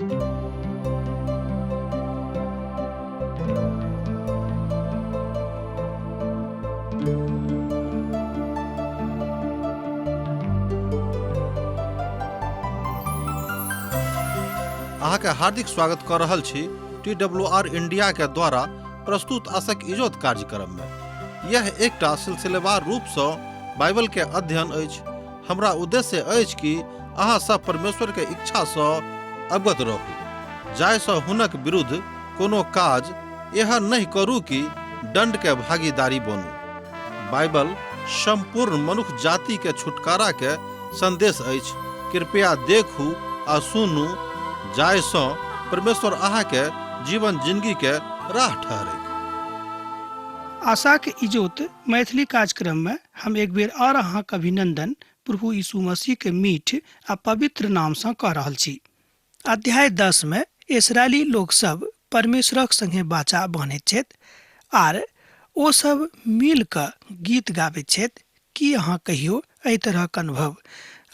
अहाँके हार्दिक स्वागत कऽ रहल छी टी डब्ल्यू आर इंडिया के द्वारा प्रस्तुत आशक इजोत कार्यक्रम में। यह एकटा सिलसिलेवार रूप सँ बाइबल के अध्ययन अछि। हमरा उद्देश्य अछि कि अहाँ सब परमेश्वर के इच्छा सँ अवगत रहू, जाहि सँ हुनक विरुद्ध कोनो काज एहन नहि करू कि दंड के भागीदारी बनू। बाइबल संपूर्ण मनुख जाति के छुटकारा के संदेश अछि। कृपया देखू आ सुनू, जाहि सँ परमेश्वर अहाँ के जीवन जिंदगी के राह ठहरैक। आशाक इजोत मैथिली कार्यक्रम में हम एक बेर और अहाँक अभिनंदन प्रभु यीशु मसीह के मीठ आ पवित्र नाम सँ कऽ रहल छी। अध्याय 10 में इसराइली लोक सब परमेश्वरक संगे बाचा बान्हैत छथि आर ओ सब मिल कऽ गीत गाबैत छथि। की अहाँ कहियो एहि तरहक अनुभव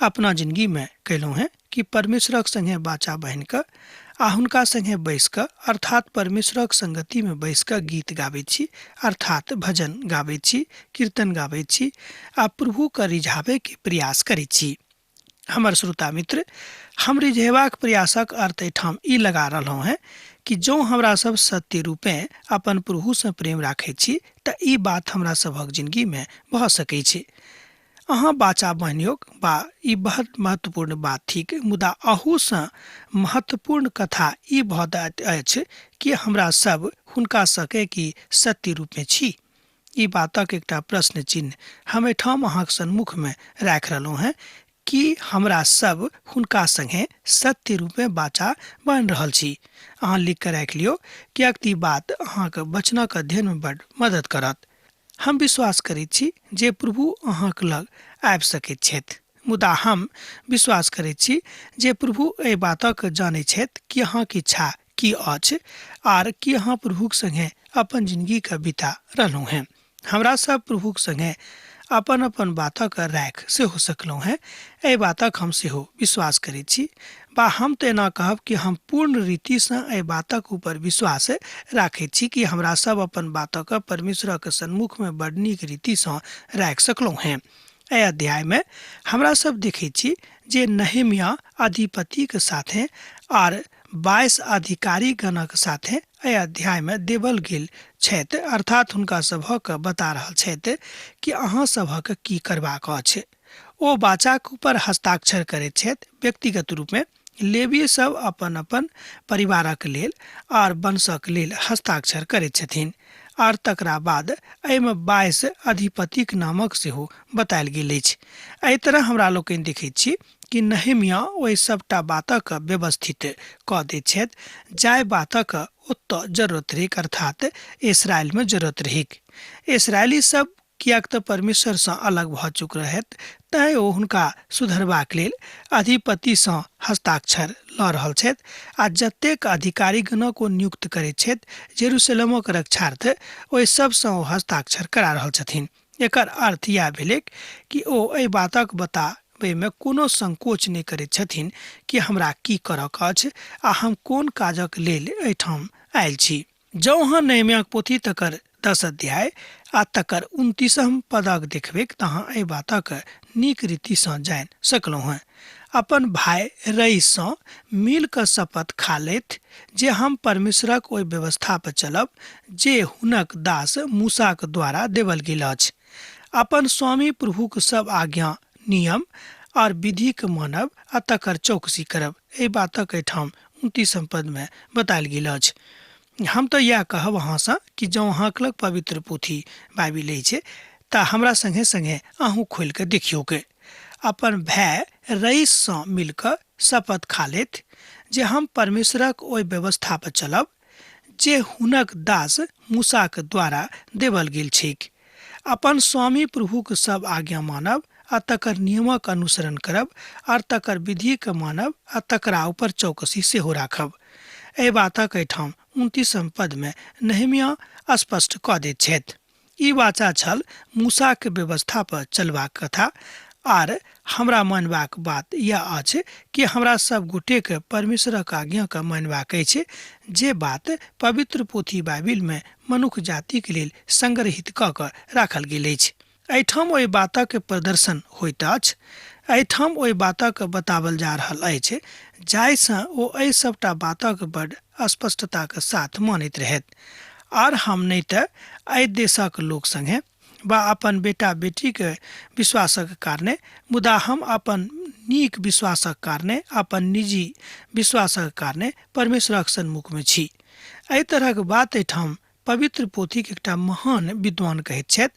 अपना जिंदगी में कयलहुँ हेँ कि परमेश्वरक संगे बाचा बान्हि कऽ आ हुनका संगे बैस कऽ, अर्थात परमेश्वरक संगति में बैस कऽ गीत गाबैत छी, अर्थात भजन गाबैत छी, कीर्तन गाबैत छी आ प्रभुके रिझाबैके प्रयास करैत छी। हमर श्रोता मित्र, हम रिझेबाक प्रयासक अर्थ एहिठाम ई लगा रहलहुँ हेँ कि जँ हमरा सब सत्य रूपेँ अपन प्रभुसँ प्रेम राखैत छी तऽ ई बात हमरा सभक जिनगीमे भऽ सकै छै। अहाँ बाचा बहनियोक बा ई बहुत महत्वपूर्ण बात थिक, मुदा अहूसँ महत्वपूर्ण कथा ई भऽ जाइत अछि कि हमरा सब हुनका सके कि सत्य रूपमे छी। ई बातक एकटा प्रश्न चिन्ह हम एहिठाम अहाँक सन्मुखमे राखि रहलहुँ हेँ कि हमरा सब हुनका संगे सत्य रूपमे बाचा बान्हि रहल छी। अहाँ लिख कऽ राखि लियौ, किएक तऽ ई बात अहाँक वचनक अध्ययनमे बड्ड मदद करत। हम विश्वास करैत छी जे प्रभु अहाँक लग आबि सकैत छथि, मुदा हम विश्वास करैत छी जे प्रभु एहि बातक जानैत छथि कि अहाँक इच्छा की अछि आर की अहाँ प्रभुक संगे अपन जिनगीके बिता रहलहुँ हेँ। हमरा सब प्रभुक संगे अपन अपन बातक राखि सेहो सकलहुँ हेँ, एहि बातक हम सेहो विश्वास करैत छी, बा हम तऽ एना कहब कि हम पूर्ण रीतिसँ एहि बातक ऊपर विश्वास राखैत छी कि हमरा सब अपन बातक परमेश्वरक सन्मुखमे बड नीक रीतिसँ राखि सकलहुँ हेँ। एहि अध्यायमे हमरा सब देखैत छी जे नहेमिया अधिपतिक साथे आर 22 अधिकारीगणक साथे एहि अध्यायमे देवल गेल छथि, अर्थात हुनका सभक बता रहल छथि कि अहाँ सभक की करबाक अछि। ओ बाचाक ऊपर हस्ताक्षर करैत छथि। व्यक्तिगत रूपमे लेवी सब अपन अपन परिवारक लेल आर वंशक लेल हस्ताक्षर करैत छथिन, आर तकरा बाद एहिमे 22 अधिपतिक नामक सेहो बतायल गेल अछि। एहि तरह हमरा लोकनि देखैत छी कि नहेमिया ओहि सबटा बातक व्यवस्थित कऽ दैत छथि जाहि बातक ओतऽ जरूरत रहैक, अर्थात इसराइलमे जरूरत रहैक। इसराइली सब किएक तऽ परमेश्वरसँ अलग भऽ चुक रहथि, तैँ ओ हुनका सुधरबाक लेल अधिपतिसँ हस्ताक्षर लऽ रहल छथि आ जतेक अधिकारीगणक ओ नियुक्त करैत छथि जेरूशलेमक रक्षार्थ, ओहि सबसँ ओ हस्ताक्षर करा रहल छथिन। एकर अर्थ इएह भेलैक कि ओ एहि बातक बताबैमे कोनो संकोच नहि करैत छथिन कि हमरा की करक अछि आ हम कोन काजक लेल एहिठाम आयल छी। जँ अहाँ नहेम्याक पोथी तकर 10 अध्याय आ तकर 29 पदक देखबैक तऽ अहाँ एहि बातक नीक रीतिसँ जानि सकलहुँ हेँ। अपन भाय रईससँ मिल कऽ शपथ खा लैथ जे हम परमेश्वरक ओहि व्यवस्था पर चलब जे हुनक दास मूसाक द्वारा देवल गेल अछि। अपन स्वामी प्रभुक सब आज्ञा, नियम और विधिक मानब आ तकर चौकसी करब। एहि बातक एहिठाम 29 पदमे बतायल गेल अछि। हम तऽ इएह कहब अहाँसँ कि जँ अहाँक लग पवित्र पोथी बाइबिल अछि तऽ हमरा संगे संगे अहूँ खोलि कऽ देखियौक। अपन भाय रईससँ मिल कऽ शपथ खा लेथि जे हम परमेश्वरक ओहि व्यवस्था पर चलब जे हुनक दास मूसाक द्वारा देवल गेल छैक। अपन स्वामी प्रभुक सब आज्ञा मानब आ तकर नियमक अनुसरण करब आर तकर विधिक मानब आ तकरा ऊपर चौकसी सेहो राखब। एहि बातक एहिठाम 29 पदमे नहेमिया स्पष्ट कऽ दैत छथि। ई वाचा छल मूसाक व्यवस्था पर चलबाक कथा आर हमरा मानबाक बात यह अछि कि हमरा सब गोटेके परमेश्वरक आज्ञाके मानबाक अछि, जे बात पवित्र पोथी बाइबिलमे मनुख जातिके लेल संग्रहित कऽ कऽ राखल गेल अछि। एहिठाम ओहि बातक प्रदर्शन होइत अछि, एहिठाम ओहि बातक बतावल जा रहल अछि जाहिसँ ओ एहि सबटा बातक बड स्पष्टताक साथ मानैत रहैत। आर हम नहि तऽ एहि देशक लोक सङ्गे वा अपन बेटा बेटीके विश्वासक कारणे, मुदा हम अपन नीक विश्वासक कारणे, अपन निजी विश्वासक कारणे परमेश्वरक सन्मुखमे छी। एहि तरहक बात एहिठाम पवित्र पोथीके एकटा महान विद्वान कहैत छथि।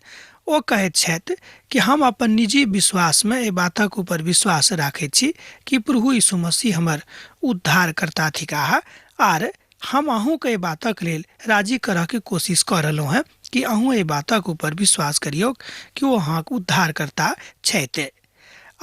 ओ कहैत छथि कि हम अपन निजी विश्वासमे एहि बातक ऊपर विश्वास राखैत छी कि प्रभु यीशु मसीह हमर उद्धारकर्ता थिकाह, आर हम अहूँके एहि बातक लेल राजी करऽके कोशिश कऽ रहलहुँ हेँ कि अहूँ एहि बातक ऊपर विश्वास करियौ कि ओ अहाँके उद्धारकर्ता छथि।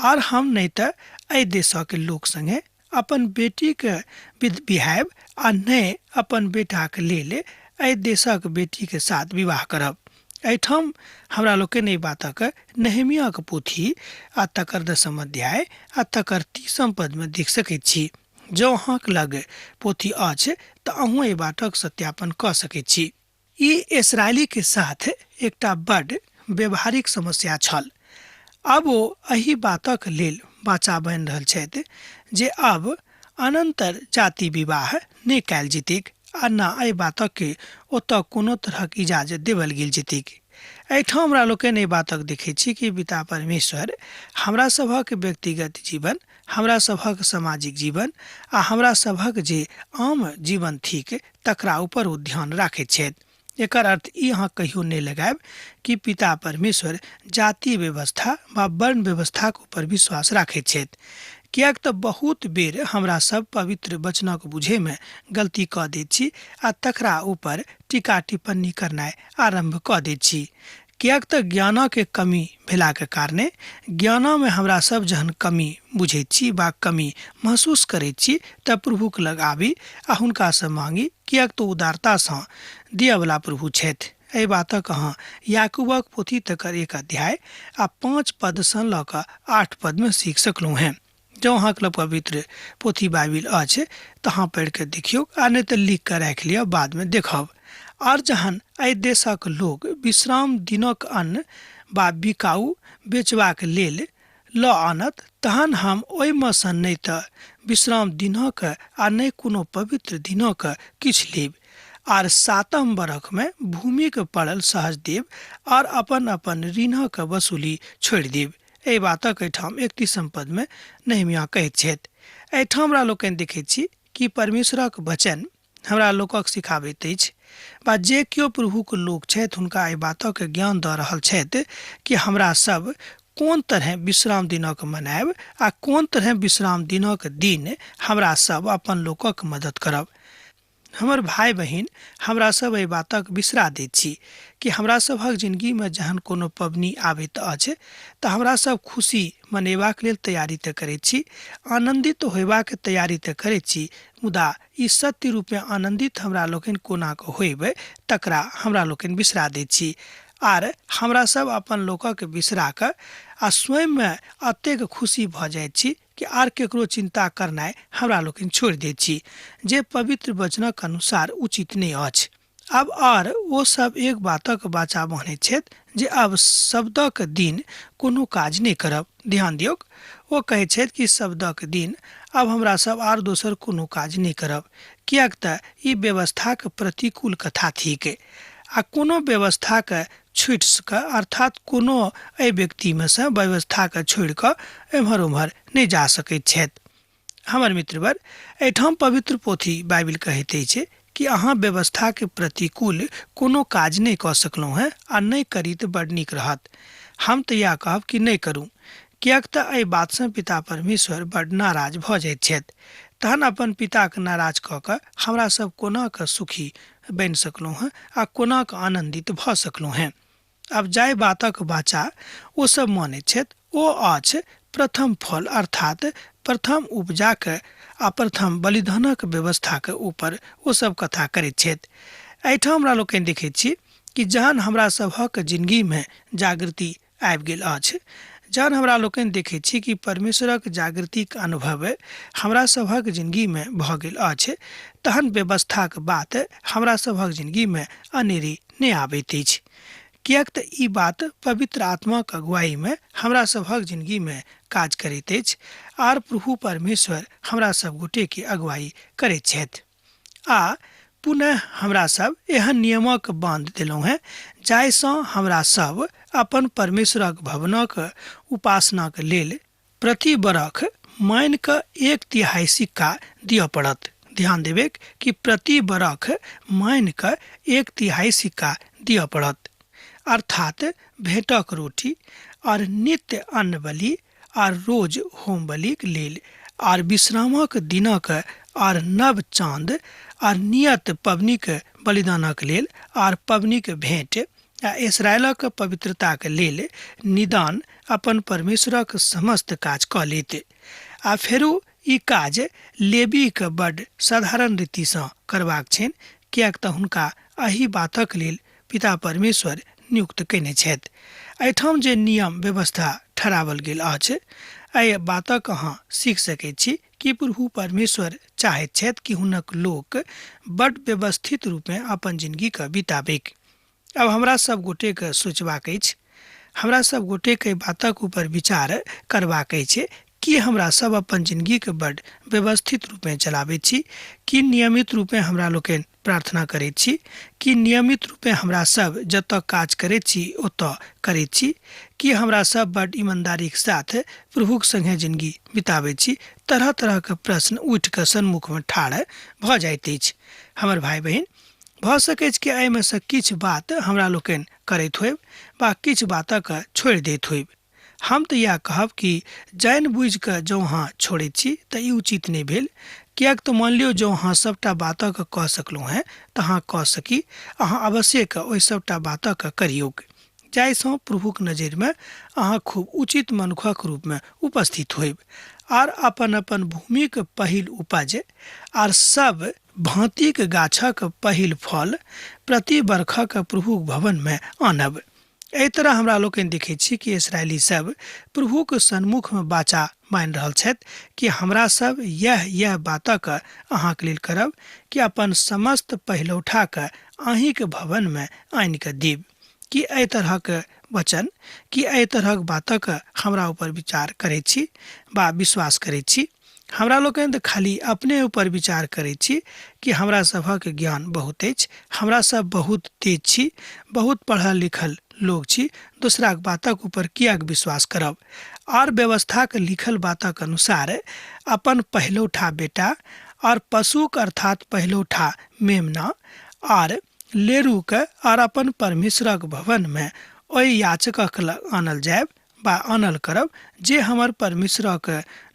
आर हम नहि तऽ एहि देशक लोक सङ्गे अपन बेटीके बिहायब आ नहि अपन बेटाके लेल एहि देशक बेटीके साथ विवाह करब। एहिठाम हमरा लोकनि एहि बातक नहेमियाक पोथी आ तकर 10 अध्याय आ तकर 30 पदमे देख सकैत छी। जँ अहाँक लग पोथी अछि तऽ अहूँ एहि बातक सत्यापन कऽ सकैत छी। ई इसराइली के साथ एकटा बड व्यवहारिक समस्या छल। आब ओ एहि बातक लेल वाचा बनि रहल छथि जे आब अनन्तर जाति विवाह नहि कयल जेतैक आ न एहि बातक के ओतऽ कोनो तरहक इजाजत देवल गेल जेतैक। एहिठाम हमरा लोकनि एहि बातक देखैत छी कि पिता परमेश्वर हमरा सभक व्यक्तिगत जीवन, हमरा सभक सामाजिक जीवन आ हमरा सभक जे आम जीवन थिक तकरा ऊपर ओ ध्यान राखैत छथि। एकर अर्थ ई अहाँ कहियो नहि लगायब कि पिता परमेश्वर जाति व्यवस्था वा वर्ण व्यवस्थाक ऊपर विश्वास राखैत छथि, किएक तऽ बहुत बेर हमरा सब पवित्र वचनक बुझैमे गलती कऽ दैत छी आ तकरा ऊपर टीका टिप्पणी करनाइ आरम्भ कऽ दैत छी। किएक तऽ ज्ञानके कमी भेलाके कारणे ज्ञानमे हमरा सब जहन कमी बुझैत छी वा कमी महसूस करैत छी तऽ प्रभुक लग आबी आ हुनकासँ मांगी, किएक तऽ उदारतासँ दियवला प्रभु छथि। एहि बातक अहाँ याकूबक पोथी तकर 1 अध्याय आ 5 पदसँ लऽ कऽ 8 पदमे सीख सकलहुँ हेँ। जँ अहाँके लग पवित्र पोथी बाइबिल अछि तऽ अहाँ पढ़ि कऽ देखियौ आ नहि तऽ लिख कऽ राखि लिअ, बादमे देखब। आर जहन एहि देशक लोक विश्राम दिनक अन्न वा बिकाउ बेचबाक लेल लऽ आनत तहन हम ओहिमे सँ नहि तऽ विश्राम दिनक आ नहि कोनो पवित्र दिनक किछु लेब। आर 7 बरखमे भूमिके पड़ल सहज देब आर अपन अपन ऋणक वसूली छोड़ि देब। एहि बातक एहिठाम 31 पदमे नहेमिया कहैत छथि। एहिठाम हमरा लोकनि देखैत छी कि परमेश्वरक वचन हमरा लोकक सिखाबैत अछि वा जे केओ प्रभुक लोक छथि हुनका एहि बातक ज्ञान दऽ रहल छथि कि हमरा सब कोन तरहे विश्राम दिनक मनायब आ कोन तरहे विश्राम दिनक दिन हमरा सब अपन लोकक मदद करब। हमर भाय बहिन, हमरा सब एहि बातक बिसरा दैत छी कि हमरा सभक जिनगीमे जहन कोनो पबनी आबैत अछि तऽ हमरा सब खुशी मनेबाक लेल तैयारी तऽ करैत छी, आनन्दित होयबाक तैयारी तऽ करैत छी, मुदा ई सत्य रूपमे आनन्दित हमरा लोकनि कोना कऽ होयब तकरा हमरा लोकनि बिसरा दैत छी। आर हमरा सब अपन लोकक बिसरा कऽ आ स्वयंमे एतेक खुशी भऽ जाइत छी कि आर केकरो चिंता करनाइ हमरा लोकनि छोड़ि दैत छी, जे पवित्र वचनक अनुसार उचित नहि अछि। आब आर ओ सब एक बातक वाचा बान्हैत छथि जे आब शब्दक दिन कोनो काज नहि करब। ध्यान दियौक, ओ कहैत छथि कि शब्दक दिन आब हमरा सब आर दोसर कोनो काज नहि करब, किएक तऽ ई व्यवस्थाक प्रतिकूल कथा थिक आ कोनो व्यवस्थाक छुटि कऽ, अर्थात कोनो एहि व्यक्तिमे सँ व्यवस्थाके छोड़ि कऽ एम्हर ओम्हर नहि जा सकैत छथि। हमर मित्रवर, एहिठाम पवित्र पोथी बाइबिल कहैत अछि कि अहाँ व्यवस्थाके प्रतिकूल कोनो काज नहि कऽ सकलहुँ हेँ आ नहि करी तऽ बड नीक रहत। हम तऽ इएह कहब कि नहि करू, किएक तऽ एहि बातसँ पिता परमेश्वर बड नाराज भऽ जाइत छथि। तहन अपन पिताके नाराज कऽ कऽ हमरा सब कोना कऽ सुखी बनि सकलहुँ हेँ आ कोना कऽ आनन्दित भऽ सकलहुँ हेँ। आब जाहि बातक वाचा ओ सब मानैत छथि ओ अछि प्रथम फल, अर्थात प्रथम उपजाक आ प्रथम बलिदानक व्यवस्थाक ऊपर ओ सब कथा करैत छथि। एहिठाम हमरा लोकनि देखैत छी कि जहन हमरा सभक जिनगीमे जागृति आबि गेल अछि, जहन हमरा लोकनि देखैत छी कि परमेश्वरक जागृतिक अनुभव हमरा सभक जिनगीमे भऽ गेल अछि, तहन व्यवस्थाक बात हमरा सभक जिनगीमे अनेरे नहि आबैत अछि, किएक तऽ ई बात पवित्र आत्माक अगुवाईमे हमरा सभक जिनगीमे काज करैत अछि आर प्रभु परमेश्वर हमरा सब गोटेके अगुवाई करैत छथि। आ पुनः हमरा सब एहन नियमक बाँध देलहुँ हेँ जाहिसँ हमरा सब अपन परमेश्वरक भवनक उपासनाक लेल प्रति बरख मानि कऽ एक तिहाई सिक्का दिअ पड़त। ध्यान देबेक कि प्रति बरख मानि कऽ एक तिहाई सिक्का दिअ पड़त, अर्थात भेंटक रोटी और नित्य अन्न बलि आर रोज होम बलिक लेल आर विश्रामक दिनक आर नव चाँद आर नियत पबनीक बलिदानक लेल आर पबनीक भेंट आ इस्राएलक पवित्रताक लेल निदान अपन परमेश्वरक समस्त काज कऽ लेत। आ फेरू ई काज लेवीक बड्ड साधारण रीतिसँ करबाक छनि, किएक तँ हुनका एहि बातक लेल पिता परमेश्वर नियुक्त कयने छथि। एहिठाम जे नियम व्यवस्था ठहरावल गेल अछि, एहि बातक अहाँ सीख सकैत छी कि प्रभु परमेश्वर चाहैत छथि कि हुनक लोक बड्ड व्यवस्थित रूपेँ अपन जिनगीके बिताबैक। आब हमरा सब गोटेके सोचबाक अछि, हमरा सब गोटेके एहि बातक ऊपर विचार करबाक अछि कि हमरा सब अपन जिनगीके बड्ड व्यवस्थित रूपेँ चलाबैत छी, कि नियमित रूपेँ हमरा लोकनि प्रार्थना करैत छी, कि नियमित रूपेँ हमरा सब जतऽ काज करैत छी ओतऽ करैत छी, कि हमरा सब बड्ड ईमानदारीक साथ प्रभुक संगे जिनगी बिताबैत छी। तरह तरहके प्रश्न उठि कऽ सन्मुखमे ठाढ़ भऽ जाइत अछि। हमर भाय बहिन, भऽ सकैछ कि एहिमे सँ किछु बात हमरा लोकनि करैत होयब वा किछु बातक छोड़ि दैत होयब। हम तऽ इएह कहब कि जानि बुझि कऽ जँ अहाँ छोड़ैत छी तऽ ई उचित नहि भेल, किएक तऽ मानि लियौ जँ अहाँ सभटा बातक कऽ सकलहुँ हेँ तऽ अहाँ कऽ सकी, अहाँ अवश्ये कऽ ओहि सभटा बातक करियौक जाहिसँ प्रभुक नजरिमे अहाँ खूब उचित मनुखक रूपमे उपस्थित होयब आर अपन अपन भूमिक पहिल उपज आर सब भाँतिक गाछक पहिल फल प्रति बरखक प्रभुक भवनमे आनब। एहि तरह हमरा लोकनि देखैत छी कि इसराइली सब प्रभुक सन्मुखमे वाचा मानि रहल छथि कि हमरा सब यैह यैह बातक अहाँक लेल करब कि अपन समस्त पहिलौठाक अहींक भवनमे आनि कऽ देब। कि एहि तरहक वचन, कि एहि तरहक बातक हमरा ऊपर विचार करैत छी वा विश्वास करैत छी? हमरा लोकनि तऽ खाली अपने ऊपर विचार करैत छी कि हमरा सभक ज्ञान बहुत अछि, हमरा सब बहुत तेज छी, बहुत पढ़ल लिखल लोक छी, दोसराक बातक ऊपर किएक विश्वास करब? आर व्यवस्थाक लिखल बातक अनुसार अपन पहिलौठा बेटा आर पशुक अर्थात पहिलौठा मेमना आर लेरूक आर अपन परमेश्वरक भवनमे ओहि याचकक लग आनल जायब वा आनल करब जे हमर परमेश्वरक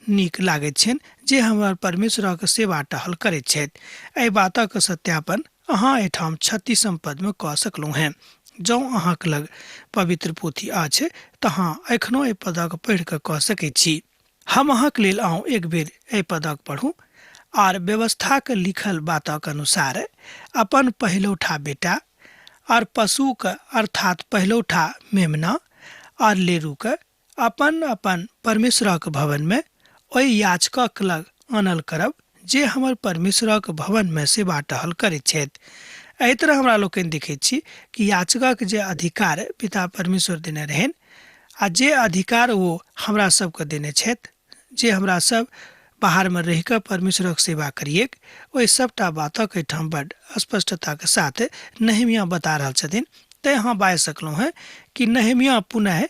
नीक लागैत छनि, जे हमर परमेश्वरक सेवा टहल करैत छथि। एहि बातक सत्यापन अहाँ एहिठाम 36म पदमे कऽ सकलहुँ हेँ। जँ अहाँक लग पवित्र पोथी अछि तऽ अहाँ एखनो एहि पदक पढ़ि कऽ कऽ सकैत छी। हम अहाँक लेल आउ एक बेर एहि पदक पढ़ू। आर व्यवस्थाक लिखल बातक अनुसार अपन पहिलौठा बेटा आर पशुक अर्थात पहिलौठा मेमना आर लेरूक अपन अपन परमेश्वरक भवनमे ओहि याचकक लग आनल करब जे हमर परमेश्वरक भवनमे सेवा टहल करैत छथि। एहि तरह हमरा लोकनि देखैत छी कि याचकक जे अधिकार पिता परमेश्वर देने रहनि आ जे अधिकार ओ हमरा सबके देने छथि जे हमरा सब बाहरमे रहि कऽ परमेश्वरक सेवा करियैक, ओहि सबटा बातक एहिठाम बड्ड स्पष्टताक साथ नहेमिया बता रहल छथिन। तैँ अहाँ बाजि सकलहुँ हेँ कि नहेमिया पुनः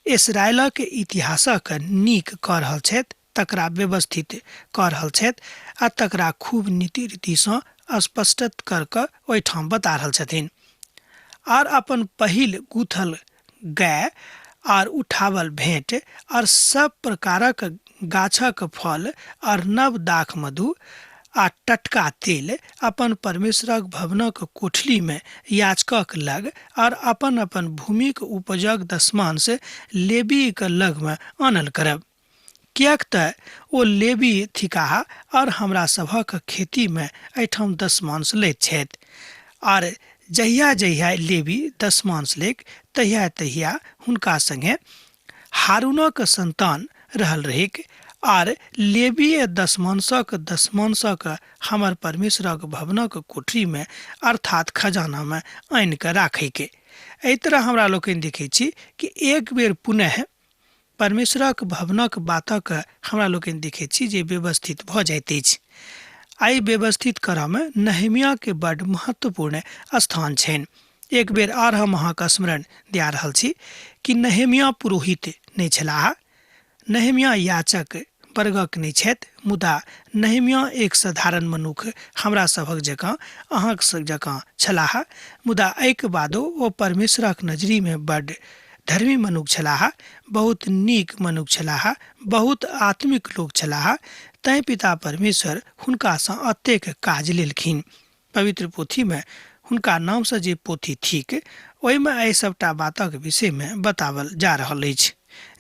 इसराइलक इतिहासक नीक कऽ रहल छथि, तकरा व्यवस्थित कऽ रहल छथि आ तकरा खूब नीति रीतिसँ स्पष्टत कर कऽ ओहिठाम बता रहल छथिन। आर अपन पहिल गूथल गाय आर उठावल भेंट आर सब प्रकारक गाछक फल आर नव दाख मधु आ टटका तेल अपन परमेश्वरक भवनक कोठलीमे याजकक लग आर अपन अपन भूमिक उपजक दशमांश लेवीक लगमे आनल करब, किएक तऽ ओ लेवी थिकाह आर हमरा सभक खेतीमे एहिठाम दशमांश लैत छथि। आर जहिया जहिया लेवी दशमांश लैक तहिया तहिया हुनका संगे हारूनक संतान रहल रहैक आर लेवीय दशमांशक दशमांशक हमर परमेश्वरक भवनक कोठरी में अर्थात खजाना में आनि कऽ राखैके। एहि तरह हमरा लोकनि देखै छी कि एक बेर पुनः परमेश्वरक भवनक बातक हमरा लोकनि देखै छी जे व्यवस्थित भऽ जाइत अछि। आइ व्यवस्थित करऽमे नहेमियाके बड्ड महत्वपूर्ण स्थान छनि। एक बेर आर हम अहाँके स्मरण दिया रहल छी कि नहेमिया पुरोहित नहि छलाह, नहेमिया याचक वर्गक नहि छथि, मुदा नहेमिया एक साधारण मनुख हमरा सभक जकाँ अहाँक जकाँ छलाह, मुदा एहिके बादो ओ परमेश्वरक नजरीमे बड्ड धर्मी मनुख छलाह, बहुत नीक मनुख छलाह, बहुत आत्मिक लोक छलाह, तैँ पिता परमेश्वर हुनकासँ एतेक काज लेलखिन। पवित्र पोथीमे हुनका नामसँ जे पोथी थिक ओहिमे एहि सभटा बातक विषयमे बताओल जा रहल अछि,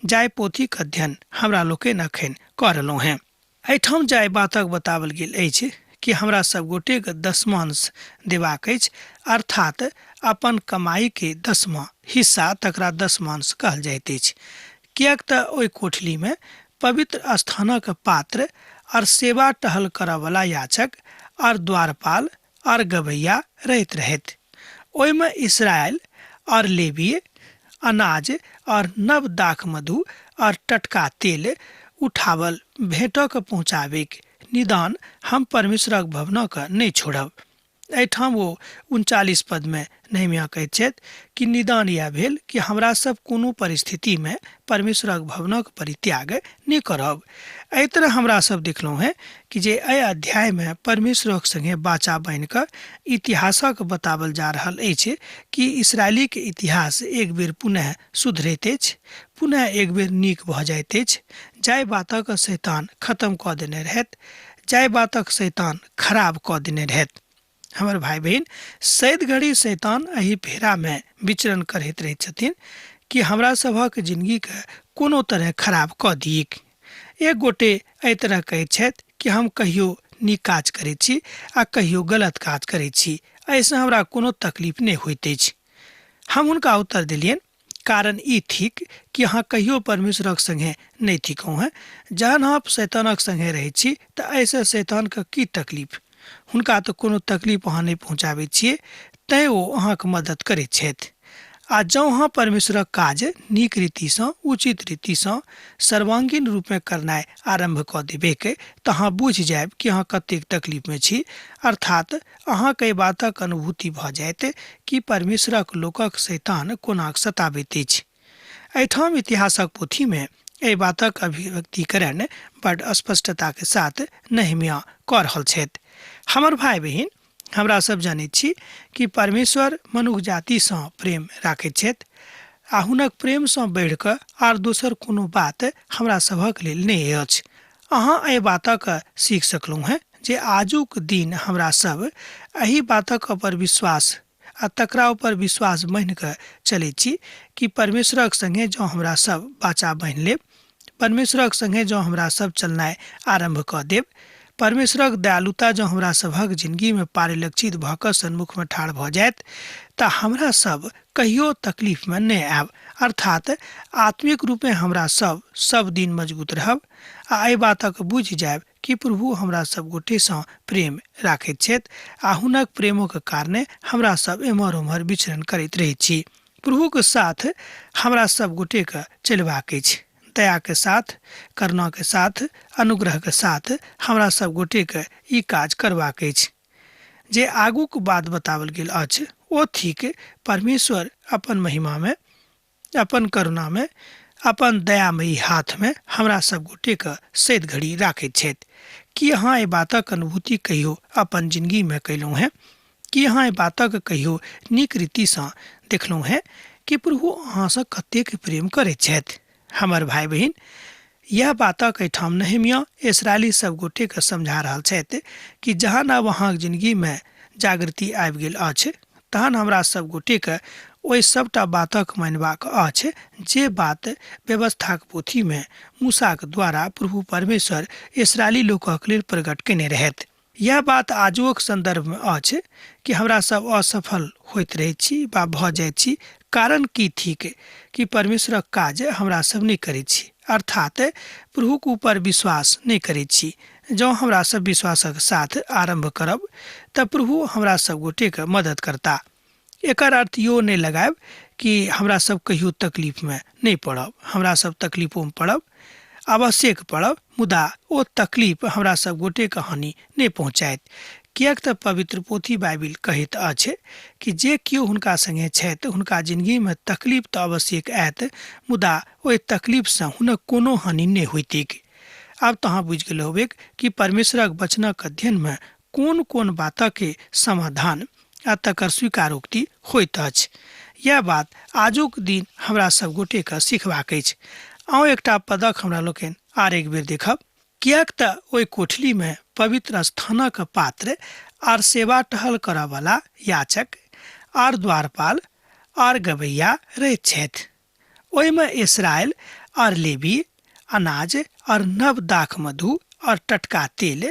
जाहि पोथीक अध्ययन हमरा लोकनि अखन कऽ रहलहुँ हेँ। एहिठाम जाहि बातक बताओल गेल अछि कि हमरा सब गोटेके दशमांश देबाक अछि, अर्थात अपन कमाईके दसमा हिस्सा, तकरा दशमांश कहल जाइत अछि, किएक तऽ ओहि कोठलीमे पवित्र स्थानक पात्र और सेवा टहल करऽवला याचक और द्वारपाल और गवैया रहैत रहैत। ओहिमे इसराइल और लेवीय अनाज और नव दाख मधु और टटका तेल उठावल भेंटक पहुँचाबैक निदान हम परमेश्वरक भवनक नहि छोड़ब। एहिठाम ओ 39 पदमे नहेमिया कहैत छथि कि निदान इएह भेल कि हमरा सब कोनो परिस्थितिमे परमेश्वरक भवनक परित्याग नहि करब। एहि तरह हमरा सब देखलहुँ हेँ कि जे एहि अध्यायमे परमेश्वरक संगे बाचा बान्हि कऽ इतिहासक बताओल जा रहल अछि कि इसराइलीके इतिहास एक बेर पुनः सुधरैत अछि, पुनः एक बेर नीक भऽ जाइत अछि। जाहि बातक शैतान खत्म कऽ देने रहैत, जाहि बातक शैतान खराब कऽ देने रहैत। हमर भाई बहिन, सैद घड़ी शैतान एहि फेरामे विचरण करैत रहैत छथिन कि हमरा सभक जिंदगीके कोनो तरह खराब कऽ दियैक। एक गोटे एहि तरह कहैत छथि कि हम कहियो नीक काज करैत छी आ कहियो गलत काज करैत छी, एहिसँ हमरा कोनो तकलीफ नहि होइत अछि। हम हुनका उत्तर देलियनि, कारण ई थिक कि अहाँ कहियो परमेश्वरक संगे नहि थिकहुँ हेँ। जहन अहाँ शैतानक संगे रहैत छी तऽ एहिसँ शैतानके की तकलीफ? हुनका तऽ कोनो तकलीफ अहाँ नहि पहुँचाबैत छियै, तैँ ओ अहाँके मदद करैत छथि। आ जँ अहाँ परमेश्वरक काज नीक रीतिसँ, उचित रीतिसँ, सर्वांगीण रूपमे करनाइ आरम्भ कऽ देबैक तऽ अहाँ बुझि जायब कि अहाँ कतेक तकलीफमे छी। अर्थात अहाँके एहि बातक अनुभूति भऽ जायत कि परमेश्वरक लोकक शैतान कोना सताबैत अछि। एहिठाम इतिहासक पोथीमे एहि बातक अभिव्यक्तिकरण बड स्पष्टताके साथ नहेमिया कऽ रहल छथि। हमर भाई बहिन, हमरा सब जनैत छी कि परमेश्वर मनुख जातिसँ प्रेम राखैत छथि आ हुनक प्रेमसँ बढ़ि कऽ आर दोसर कोनो बात हमरा सभक लेल नहि अछि। अहाँ एहि बातक सीख सकलहुँ हेँ जे आजुक दिन हमरा सब एहि बातक ऊपर विश्वास आ तकरा ऊपर विश्वास बान्हि कऽ चलैत छी कि परमेश्वरक संगे जँ हमरा सब बाचा बान्हि लेब, परमेश्वरक संगे जँ हमरा सब चलनाइ आरम्भ कऽ देब, परमेश्वरक दयालुता जँ हमरा सभक जिंदगीमे परिलक्षित भऽ कऽ सन्मुखमे ठाढ़ भऽ जायत तऽ हमरा सब कहियो तकलीफमे नहि आयब। अर्थात आत्मिक रूपे हमरा सब सब दिन मजबूत रहब आ एहि बातक बुझि जायब कि प्रभु हमरा सब गोटेसँ प्रेम राखैत छथि आ हुनक प्रेमक कारणे हमरा सब एम्हर ओम्हर विचरण करैत रहैत छी। प्रभुके साथ हमरा सब गोटेके चलबाक अछि। दयाके साथ, करुणाके साथ, अनुग्रहके साथ हमरा सब गोटेके ई काज करबाक अछि। जे आगूक बात बताओल गेल अछि ओ थिक परमेश्वर अपन महिमामे, अपन करुणामे, अपन दयामयी हाथमे हमरा सब गोटेके सैद घड़ी राखैत छथि। की अहाँ एहि बातक अनुभूति कहियो अपन जिंदगीमे कयलहुँ हेँ? की अहाँ एहि बातक कहियो नीक रीतिसँ देखलहुँ हेँ कि प्रभु अहाँसँ कतेक प्रेम करैत छथि? हमर भाई बहिन, यह बातक एहिठाम नहेमिया इसराइली सब गोटेके समझा रहल छथि कि जहन आब अहाँक जिंदगीमे जागृति आबि गेल अछि तहन हमरा सब गोटेके ओहि सबटा बातक मानबाक अछि जे बात व्यवस्थाक पोथीमे मूसाक द्वारा प्रभु परमेश्वर इसराइली लोकक लेल प्रकट कयने रहथि। यह बात आजुक संदर्भमे अछि कि हमरा सब असफल होइत रहैत छी वा भऽ जाइत छी। कारण की थिक कि परमेश्वरक काज हमरा सब नहि करैत छी, अर्थात प्रभुक ऊपर विश्वास नहि करैत छी। जँ हमरा सब विश्वासक साथ आरम्भ करब तऽ प्रभु हमरा सब गोटेके मदद करता। एकर अर्थ इहो नहि लगायब कि हमरा सब कहियो तकलीफमे नहि पड़ब। हमरा सब तकलीफोमे पड़ब, आवश्यक पड़ब, मुदा ओ तकलीफ हमरा सब गोटेके हानि नहि पहुँचायत, किएक तऽ पवित्र पोथी बाइबिल कहैत अछि कि जे केओ हुनका संगे छथि हुनका जिनगीमे तकलीफ तऽ अवश्यक आयत, मुदा ओहि तकलीफसँ हुनक कोनो हानि नहि होइतैक। आब तऽ अहाँ बुझि गेल होबेक कि परमेश्वरक वचनक अध्ययनमे कोन कोन बातक समाधान आ तकर स्वीकारोक्ति होइत अछि। यैह बात आजुक दिन हमरा सब गोटेके सिखबाक अछि। आउ एकटा पदक हमरा लोकनि आर एक बेर देखब। किएक तऽ ओहि कोठलीमे पवित्र स्थानक पात्र आर सेवा टहल करऽवला याचक आर द्वारपाल आर गबैया रहैत छथि। ओहिमे इस्राएल आर लेबी अनाज आर नव दाख मधु आर टटका तेल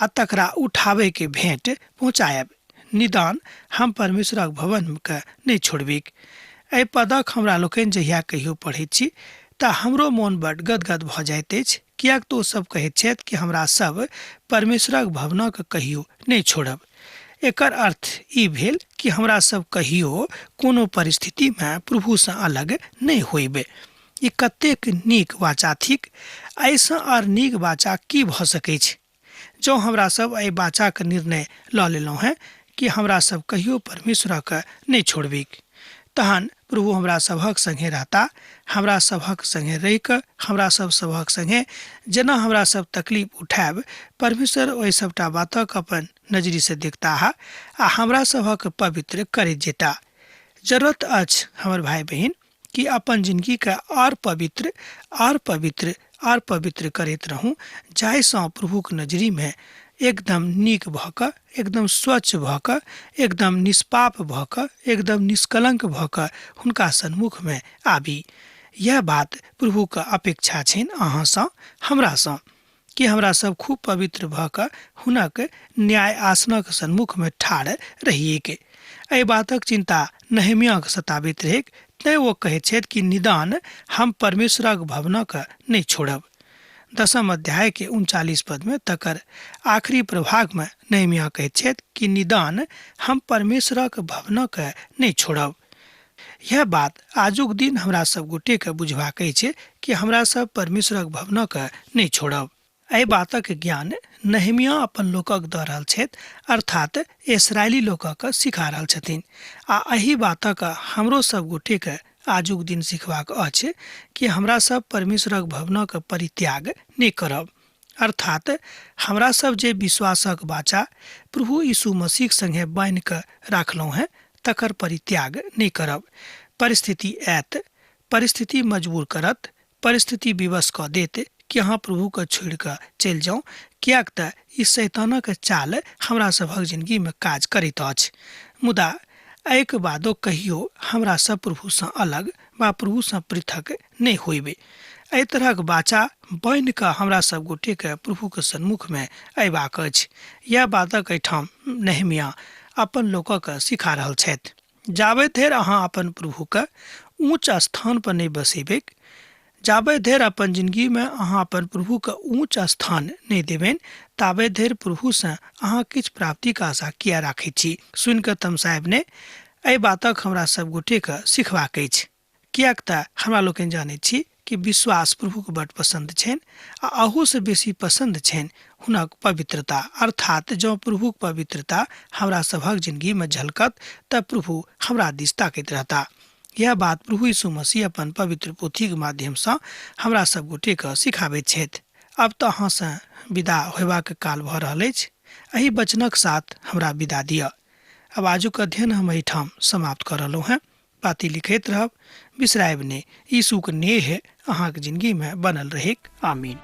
आ तकरा उठाबैके भेंट पहुँचायब। निदान हम परमेश्वरक भवनके नहि छोड़बिक। एहि पदक हमरा लोकनि जहिया कहियो पढ़ैत छी तऽ हमरो मोन बड्ड गदगद भऽ जाइत अछि, किएक तऽ ओ सब कहैत छथि कि हमरा सब परमेश्वरक भवनक कहियो नहि छोड़ब। एकर अर्थ ई भेल कि हमरा सब कहियो कोनो परिस्थितिमे प्रभुसँ अलग नहि होइब। ई कतेक नीक वाचा थिक! एहिसँ आर नीक वाचा की भऽ सकैछ? जँ हमरा सब एहि वाचाक निर्णय लऽ लेलहुँ हेँ कि हमरा सब कहियो परमेश्वरक नहि छोड़बिक, तहन प्रभु हमरा सभक संगे रहता। हमरा सभक संगे रहि कऽ हमरा सब सभक संगे जेना हमरा सब तकलीफ उठायब, परमेश्वर ओहि सबटा बातक अपन नजरिसँ देखताह आ हमरा सभक पवित्र करैत जेता। जरूरत अछि हमर भाय बहिन कि अपन जिनगीके आर पवित्र, आर पवित्र, आर पवित्र करैत रहूँ, जाहिसँ प्रभुक नजरिमे एकदम नीक भऽ कऽ, एकदम स्वच्छ भऽ कऽ, एकदम निष्पाप भऽ कऽ, एकदम निष्कलंक भऽ कऽ हुनका सन्मुखमे आबी। यैह बात प्रभुक अपेक्षा छनि अहाँसँ, हमरासँ, कि हमरा सब खूब पवित्र भऽ कऽ हुनक न्याय आसनक सन्मुखमे ठाढ़ रहिएक। एहि बातक चिन्ता नहेम्याके सताबैत रहैक, तैँ ओ कहैत छथि कि निदान हम परमेश्वरक भवनक नहि छोड़ब। दसम अध्याय के 39 पद में तकर आखिरी प्रभाग में नहेम्याह कहैत छथि कि निदान हम परमेश्वरक भवनक नहि छोड़ब। यह बात आजुक दिन हमरा सब गोटे के बुझबाक अछि कि हमरा सब परमेश्वरक भवनक नहि छोड़ब। एहि बातक ज्ञान नहेम्याह अपन लोकक दऽ रहल छथि, अर्थात इसराइली लोकक सिखा रहल छथिन। आ एहि बातक हमरो सब गोटे के आजुक दिन सिखबाक अछि कि हमरा सब परमेश्वरक भवनक परित्याग नहि करब। अर्थात हमरा सब जे विश्वासक वाचा प्रभु यीशु मसीह संगे बान्हि कऽ राखलहुँ हेँ तकर परित्याग नहि करब। परिस्थिति आयत, परिस्थिति मजबूर करत, परिस्थिति विवश कऽ देत कि अहाँ प्रभुके छोड़ि कऽ चलि जाउ, किएक तऽ ई शैतानक चाल हमरा सभक जिनगीमे काज करैत अछि। मुदा एहिके बादो कहियो हमरा सब प्रभुसँ अलग वा प्रभुसँ पृथक नहि होइब। एहि तरहक वाचा बान्हि कऽ हमरा सब गोटेके प्रभुके सन्मुखमे अयबाक अछि। यैह बातक एहिठाम नहेम्याह अपन लोकक सिखा रहल छथि। जाबे धरि अहाँ अपन प्रभुके ऊँच स्थान पर नहि बसेबैक, जाबे धरि अपन जिनगीमे अहाँ अपन प्रभुके ऊँच स्थान नहि देबनि, ताबे धरि प्रभुसँ अहाँ किछु प्राप्तिक आशा किए राखैत छी? सुनि कऽ तमसायब नहि। एहि बातक हमरा सब गोटेके सिखबाक अछि। किएक तऽ हमरा लोकनि जानैत छी कि विश्वास प्रभुके बड्ड पसन्द छनि आ अहूसँ बेसी पसन्द छनि हुनक पवित्रता। अर्थात जँ प्रभुक पवित्रता हमरा सभक जिनगीमे झलकत तऽ प्रभु हमरा दिस ताकैत रहता। यैह बात प्रभु यीशु मसीह अपन पवित्र पोथीक माध्यमसँ हमरा सब गोटेके सिखाबैत छथि। आब तऽ अहाँसँ विदा होयबाक काल भऽ रहल अछि। एहि वचनक साथ हमरा विदा दिअ। आब आजुक अध्ययन हम एहिठाम समाप्त कऽ रहलहुँ हेँ। पाती लिखैत रहब, बिसरायब नहि। यीशुक नेह अहाँक जिनगीमे बनल रहैक। आमीन।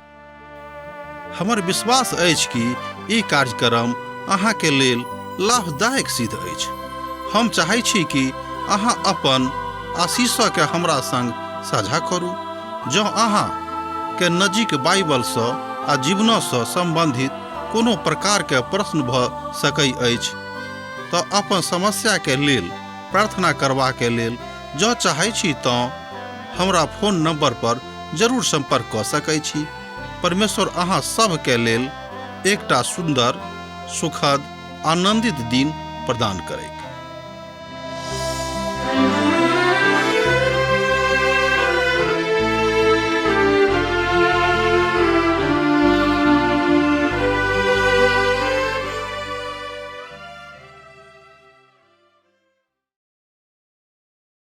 हमर विश्वास अछि कि ई कार्यक्रम अहाँके लेल लाभदायक सिद्ध अछि। हम चाहै छी कि अहाँ अपन आशीषके हमरा संग साझा करू। जँ अहाँ के नजीक बाइबलसँ आ जीवनसँ सम्बन्धित कोनो प्रकारके प्रश्न भऽ सकै अछि तऽ अपन समस्याके लेल प्रार्थना करबाके लेल जँ चाहै छी तँ हमरा फोन नंबर पर जरूर संपर्क कऽ सकै छी। परमेश्वर अहाँ सभके लेल एकटा सुन्दर, सुखद, आनंदित दिन प्रदान करैक।